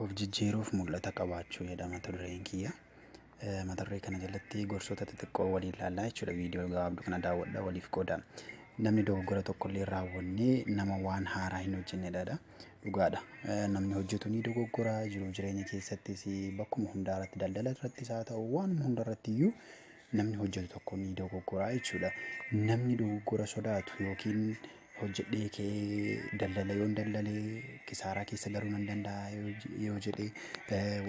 Of jijjiiruuf mul'ata qabaachuu jedha mata dureen kiyya. Mata duree kana jalatti gorsoota xixiqqoo waliin ilaallaa jechuudha. Viidiyoo gabaabduu kana daawwadhaa waliif qooda. Namni dogoggora tokkollee hin raawwanne nama waan haaraa hin hojjennedha. Dhugaadha. Namni hojjetu ni dogoggora jiruuf jireenya keessattis bakkuma hundaa irratti daldala irrattis haa ta'u waanuma hunda irratti iyyuu namni hojjetu tokko ni dogoggora jechuudha. Namni dogoggora sodaatu yookiin hojjedhee ka'ee daldala yoon daldale kisaaraa keessa galuu nan danda'a yoo jedhe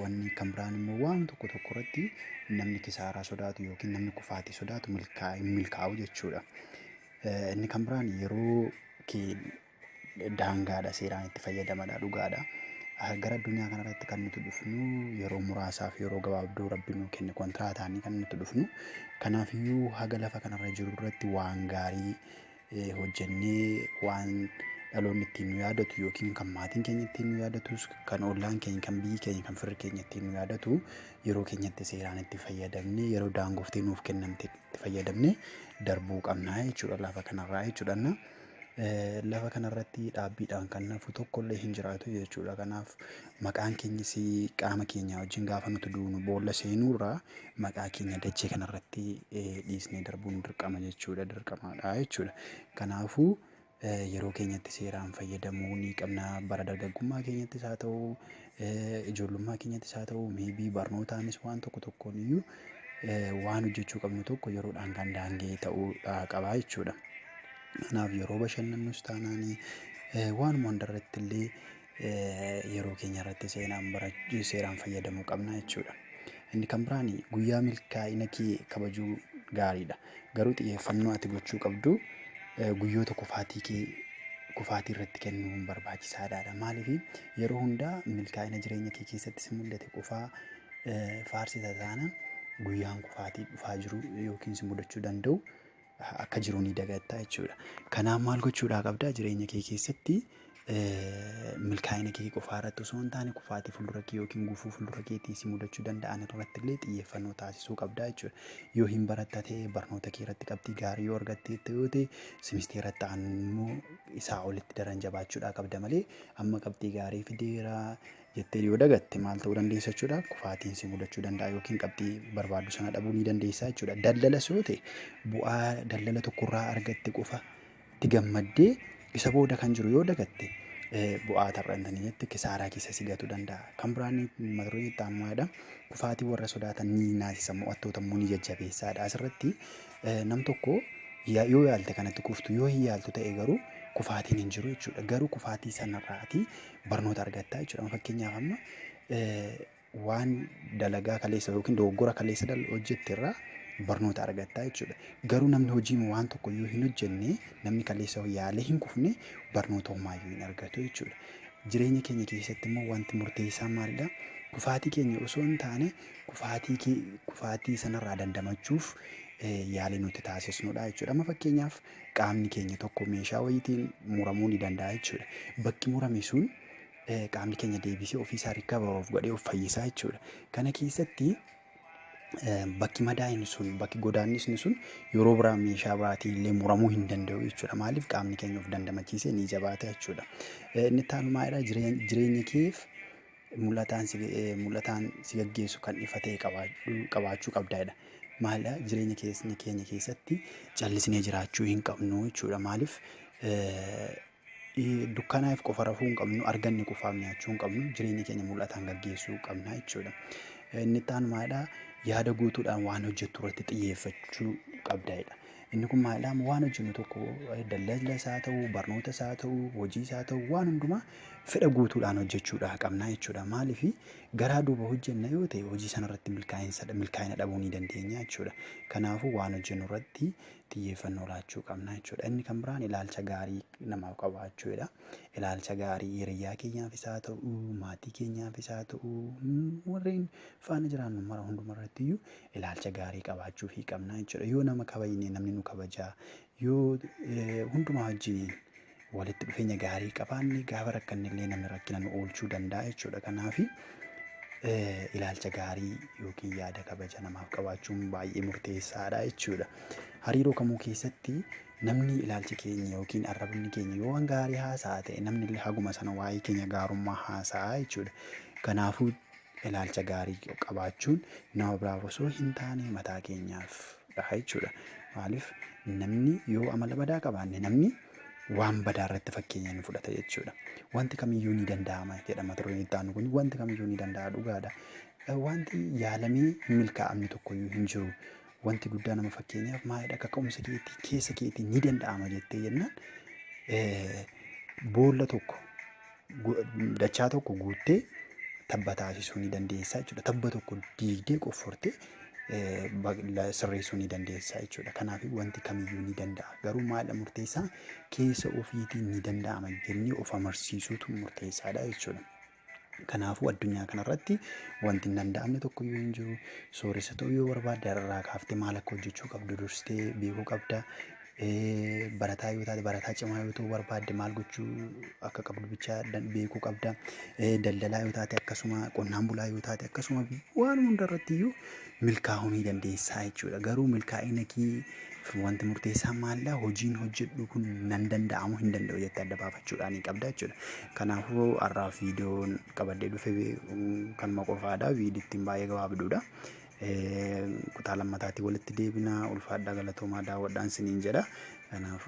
wanni kan biraan immoo waan tokko tokko irratti namni kisaaraa sodaatu yookiin namni kufaatii sodaatu hin milkaa'u jechuudha. Inni kan biraan yeroo kee daangaadha seeraan itti fayyadamadha dhugaadha. Gara addunyaa kanarratti kan nuti dhufnu yeroo muraasaaf yeroo gabaabduu rabbi nuu kenne kontiraataan kan nuti dhufnu. Kanaafiyyuu haga lafa kanarra jiru irratti waan gaarii hojjennee waan dhaloonni ittiin nu yaadatu yookiin kan maatiin keenya ittiin nu yaadatus kan ollaan keenya kan biyyi keenya kan firri keenya ittiin nu yaadatu yeroo keenyatti seeraan itti fayyadamnee yeroo daangooftee nuuf kennamte itti fayyadamnee darbuu qabna jechuudha lafa kanarraa jechuudha. Lafa kanarratti dhaabbiidhaan kan hafu tokkollee hin jiraatu jechuudha. Kanaaf maqaan keenyas qaama keenya wajjin gaafa nuti duunu boolla seenuurraa maqaa keenya dachee kanarratti dhiisnee darbuun dirqama jechuudha. Dirqamaadha jechuudha. Kanaafuu yeroo keenyatti seeraan fayyadamuu ni qabna. Bara dargaggummaa keenyattis haa ta'u, ijoollummaa keenyattis haa ta'u, maybe barnootaanis waan tokko tokkoon iyyuu waan hojjechuu qabnu tokko yeroodhaan kan daanga'e ta'uu qaba jechuudha. Kanaaf yeroo bashannannus taanaan waanuma hundarratti illee yeroo keenya irratti seeraan fayyadamuu qabna jechuudha. Inni kan biraan guyyaa milkaa'ina kee kabajuu gaariidha. Garuu xiyyeeffannoo ati gochuu qabdu guyyoota kufaatii kee kufaatii irratti kennuun barbaachisaadha. Maaliif yeroo hundaa milkaa'ina jireenya kee keessatti si mudate qofaa faarsita taanaan guyyaan kufaatii dhufaa jiru yookiin si mudachuu danda'u akka jiru ni dagatta jechuudha. Kanaaf maal gochuudhaa qabda jireenya kee keessatti milkaa'ina kee qofaa irratti osoo hin taane kufaatii fuuldura kee yookiin gufuu fuuldura keetii si mudachuu danda'an irratti illee xiyyeeffannoo taasisuu qabda jechuudha. Yoo hin baratta ta'e barnoota kee irratti qabxii gaarii yoo argatte yoo ta'e simisteera itti aanu immoo isaa olitti daran jabaachuudhaa qabda malee amma qabxii gaarii fideera jettee yoo dagatte maal ta'uu dandeessa jechuudha. Kufaatiin si mudachuu danda'a yookiin qabxii barbaaddu sana dhabuu ni dandeessa jechuudha. Daldalas yoo ta'e bu'aa daldala tokkorraa argatte qofa itti gammaddee isa booda kan jiru yoo dagatte bu'aa tarrantanii jette kisaaraa keessa si gatuu danda'a. Kan biraan mata dureen itti aanu maalidha? Kufaatii warra sodaatan ni naasisa mo'attoota immoo ni jajjabeessaadha. Asirratti nam tokko yoo yaalte kanatti kuftu yoo hin yaaltu ta'e garuu kufaatiin hin jiru jechuudha. Garuu kufaatii sanarraatii barnoota argatta jechuudha. Fakkeenyaaf amma waan dalagaa kaleessa yookiin dogoggora kaleessa hojjette irraa barnoota argatta jechuudha. Garuu namni hojii waan tokko iyyuu hin hojjenne namni kaleessa yaalee hin kufne barnoota homaayyuu hin argatu jechuudha. Jireenya keenya keessatti immoo wanti murteessaan maalidha? Kufaatii keenya osoo hin taane kufaatii sanarraa dandamachuuf yaalii nuti taasisnudha jechuudha. Amma fakkeenyaaf qaamni keenya tokko meeshaa wayiitiin muramuu ni danda'a jechuudha. Bakki murame sun qaamni keenya deebisee ofiisaa recover of godhee of fayyisaa jechuudha. Kana keessatti bakki madaa'in sun bakki godaannisni sun yeroo biraa meeshaa biraatiin illee muramuu hin danda'u jechuudha. Maaliif qaamni keenya of dandamachiisee ni jabaata jechuudha. Inni itti aanu maalidha? Jireenya keef mul'ataan si gaggeessu kan ifa ta'e qabaachuu qabda jedha. Maalidha jireenya keenya keessatti callisnee jiraachuu hin qabnu jechuudha. Maaliif dukkanaaf qofa rafuu hin qabnu, arganne qofaaf nyaachuu hin qabnu, jireenya keenya mul'ataan gaggeessuu qabna jechuudha. Inni itti aanu maalidha? Yaada guutuudhaan waan hojjettu irratti xiyyeeffachuu qabda jedha. Inni kun maalidha? Waan hojjennu tokko daldala isaa ta'u, barnoota isaa ta'u, hojii isaa ta'u waan hundumaa fedha guutuudhaan hojjechuudha qabna jechuudha. Maaliif garaa duuba hojjenna yoo ta'e hojii sanarratti milkaa'ina dhabuu ni dandeenya jechuudha. Kanaafuu waan hojjennu irratti xiyyeeffannoo laachuu qabna jechuudha. Inni kan biraan ilaalcha gaarii namaaf qabaachuudha. Ilaalcha gaarii hiriyyaa keenyaafis haa ta'u, maatii keenyaafis haa ta'u, warreen faana jiraannu mara hunduma irratti iyyuu ilaalcha gaarii qabaachuufii qabna jechuudha. Yoo nama kabajne namni nu kabajaa. Yoo hundumaa wajjiniin walitti dhufeenya gaarii qabaanne gaafa rakkanne illee namni rakkina nu oolchuu danda'a jechuudha. Kanaaf Ilaalcha gaarii yookiin yaada kabaja namaaf qabaachuun baay'ee murteessaadha jechuudha. Hariiroo kamuu keessatti namni ilaalchi keenya yookiin arrabni keenya yoo waan gaarii haasa'a ta'e, namni illee haguma sana waa'ee keenya gaarummaa haasa'a jechuudha. Kanaafuu ilaalcha gaarii qabaachuun nama biraaf osoo hin taane mataa keenyaafidha jechuudha. Maaliif, namni yoo amala badaa qabaanne, namni waan badaa irratti fakkeenya ni fudhata jechuudha. Wanti kamiyyuu ni danda'ama jedha mata dureen itti aanu kun. Wanti kamiyyuu ni danda'a, dhugaadha. Wanti yaalamee hin milkaa'amne tokkoyyuu hin jiru. Wanti guddaa nama fakkeenyaaf maalidha, kaka'umsa keetii keessa keetii ni danda'ama jettee jennaan, boolla tokko, dachaa tokko guuttee tabba taasisuu ni dandeessa jechuudha. Tabba tokko diigdee qoffortee sirreessuu ni dandeessa jechuudha. Kanaaf wanti kamiyyuu ni danda'a. Garuu maalidha murteessaa? Keessa ofiitiin ni danda'ama jennee of amansiisuutu murteessaadha jechuudha. Kanaafuu addunyaa kanarratti wanti hin danda'amne tokkoyyuu hin jiru. Sooressa ta'uu yoo barbaadde, har'arraa kaaftee maal akka hojjechuu qabdu dursitee beekuu qabda. Barataa yoo taate, barataa cimaa yoo ta'uu barbaadde, maal gochuu akka qabdu bichaa beekuu qabda. Daldalaa yoo taate akkasuma, qonnaan bulaa yoo taate akkasuma, waan hunda irratti iyyuu milkaa'uu ni dandeessaa jechuudha. Garuu milkaa'ina kee wanti murteessaan maalidha? Hojiin hojjedhu kun nan danda'amu hin danda'u jettee adda baafachuudhaan ni qabda jechuudha. Kanaafuu har'aaf viidiyoon qabadhee dhufe kanuma qofaadha. Viidiyoo baay'ee gabaabduudha. Kutaa lammataatiin walitti deebina. Ulfaadhaa, galatoomaa, daawwadhaan siniin jedha. Kanaafuu.